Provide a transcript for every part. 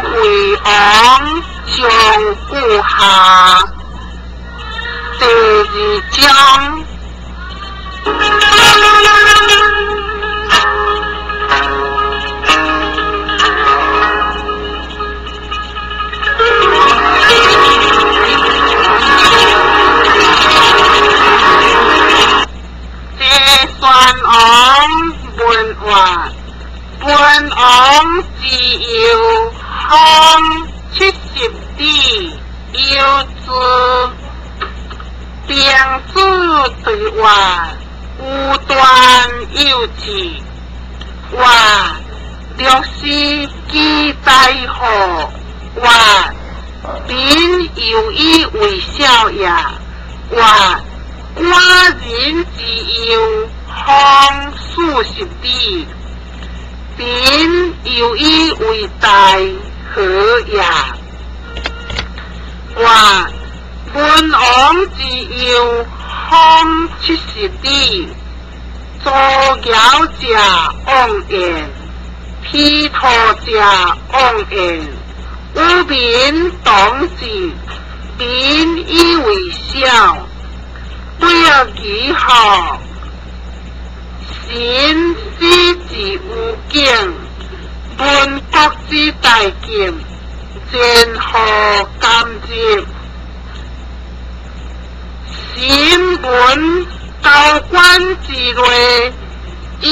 惠王將故下第二章。謝宣王問曰：文王之幼，方70里，有之。平子對曰：無斷有之。曰：六十其大何？曰：民猶以為小也。曰：寡人之幼，方40里，民猶以為大，何也？曰：文王之幼，方70里，足枵者妄言，披塗者妄言，與民同治，民以為小，不亦疑乎？臣死之無境，聞國之大禁，前何敢入？臣聞高官之類，悠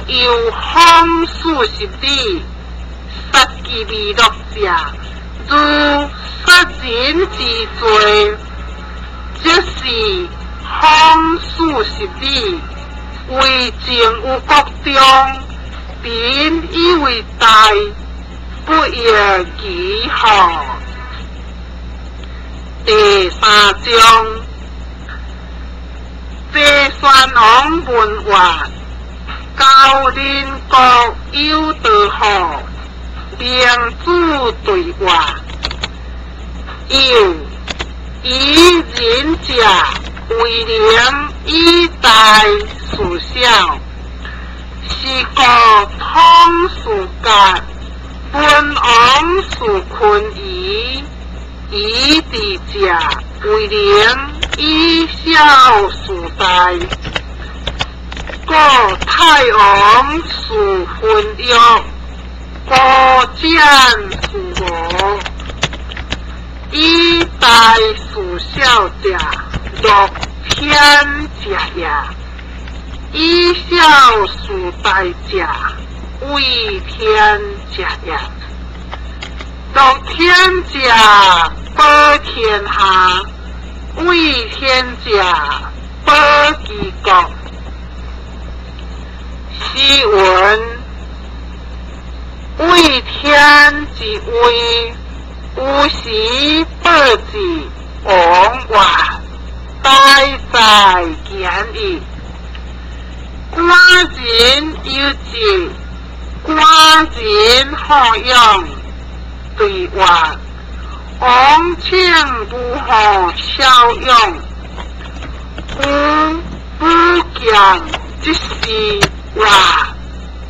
悠方40里，殺其未樂者，如殺人之罪，則是方40里，為政於國中，民以為大，不亦疑乎？第三章。謝宣王問曰：高鄰國有道乎？孟子對曰：有。以仁者為能以大事小，是故統事甲，文王事坤儀，以智者為能以小事大。故太王事昏欲，勾踐事無，以大事小者，樂天者也；以小事大者，畏天者也。樂天者保天下，畏天者保其國。詩云：畏天之威，有時報之。王曰：大哉堅矣！寡人有志，寡人好勇。對曰：王請無何驍勇，夫武將之士，曰：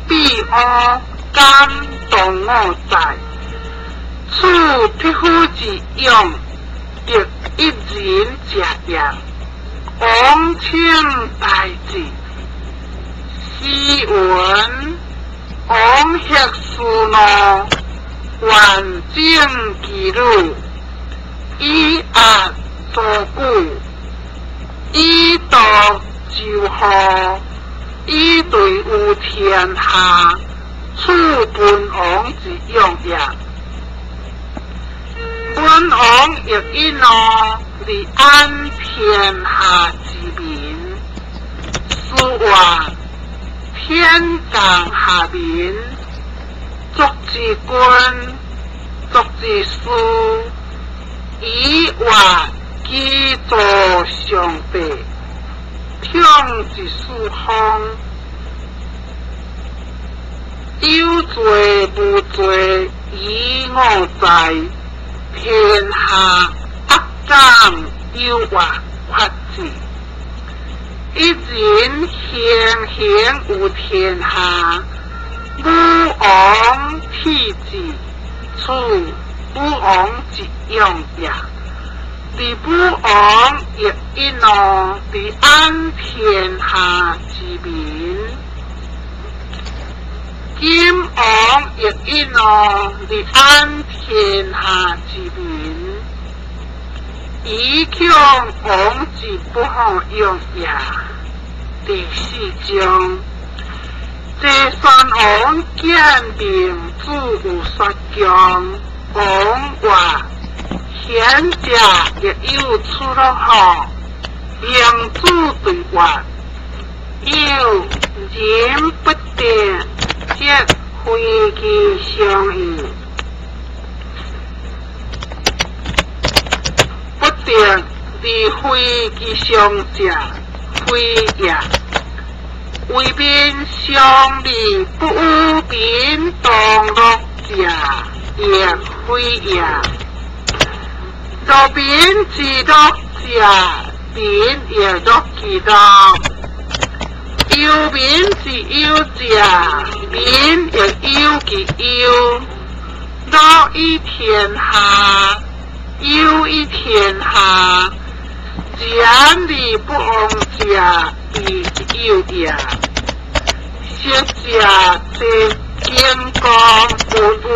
比烏敢動我哉？此匹夫之勇，得一人者也。王請大志。詩云：王學思怒，願整其女，以壓諸玖，以度周戶，以對於天下，此文王之勇也。文王欲以怒而安天下之民，斯曰：天降下民，族之君，族之師，以曰其助上帝，統治四方，有罪無罪，以我在，天下阿敢有曰決之？一人行行有天下，武王體之，此武王之勇也。而武王亦一怒，而安天下之民。今王亦一怒，而安天下之民。以強王之不可用也。第四章，齊宣王見明子有說強，王曰：賢者亦有出樂乎？明子對曰：有。人不得，則非其相矣。不得而非其相者，非也。為民相利，不與民同樂者，亦非也。樂民之樂者，民亦樂其樂；憂民之憂者，民亦憂其憂。樂以天下，憂以天下，仁而不王者，必有也。昔者齊景公問有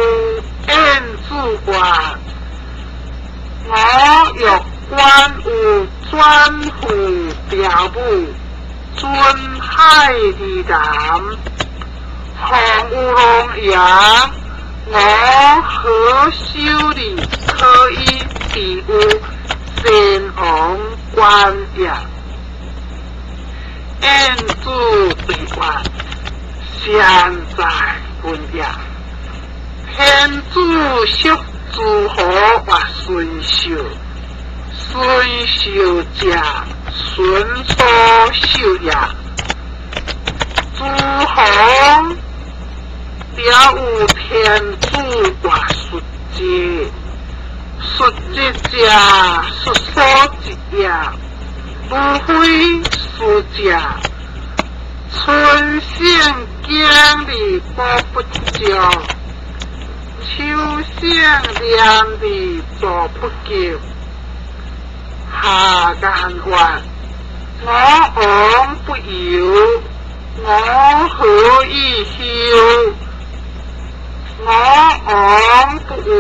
晏子曰：我欲觀有轉乎標武，准海而南，況有龍也，我何修理可以比有先王觀也？晏子對曰：善哉問也！天子惜諸侯曰孫秀，孫秀者，孫所秀也。諸侯了有天子曰叔齊，叔齊者，叔所執也。無非斯者，春信經而保不著，秋信念而坐不及。下言曰：我王不憂，我何以憂？我王不惡，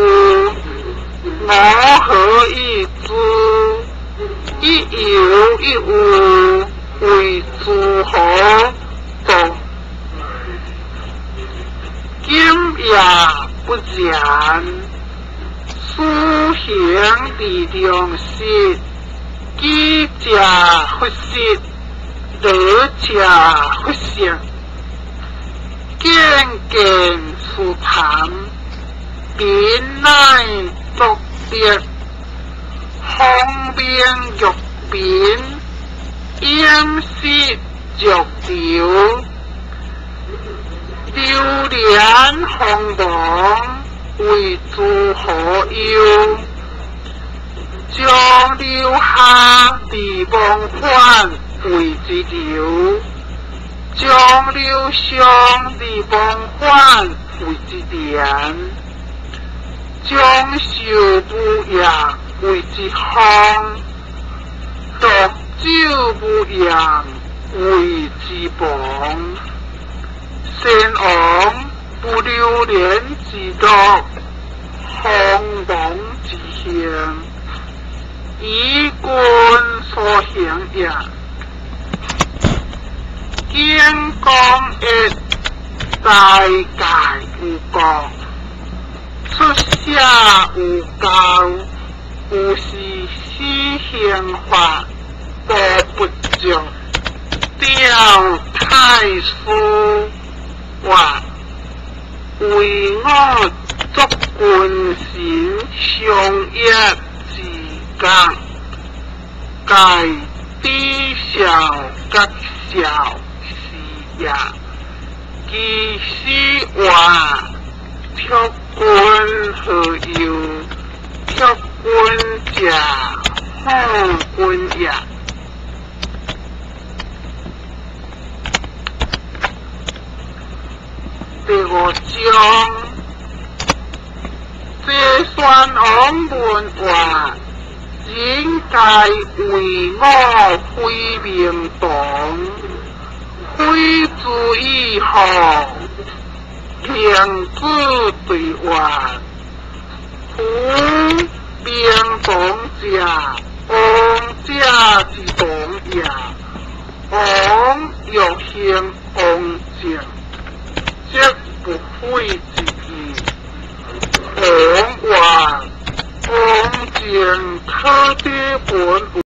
我何以知？一憂一惡，為諸侯眾。今也不然。斯行而良實，己者弗失，樂者弗勝。見見斯談，民乃作德。方明欲民，飲食著流，流連鋒芒，為諸侯憂。將留下而忘返為之流，將留上而忘返為之廉，將壽無掖為之荒，濁酒無言為之亡。先王不流連之樂，鋒芒之興，以君所行也。景公曰：齋戒有國，出舍有教，有是死刑法，保不著。吊太師曰：唯我作君臣相約之覺，蓋知孝覺孝是也。其師曰：託君何憂？託君者，好君也。第五章，宣王問曰：人皆謂我非明堂，非知矣乎？孟子對曰：夫明堂者，王者之堂也。王欲興王政，則不廢之矣。王曰：王政可得本。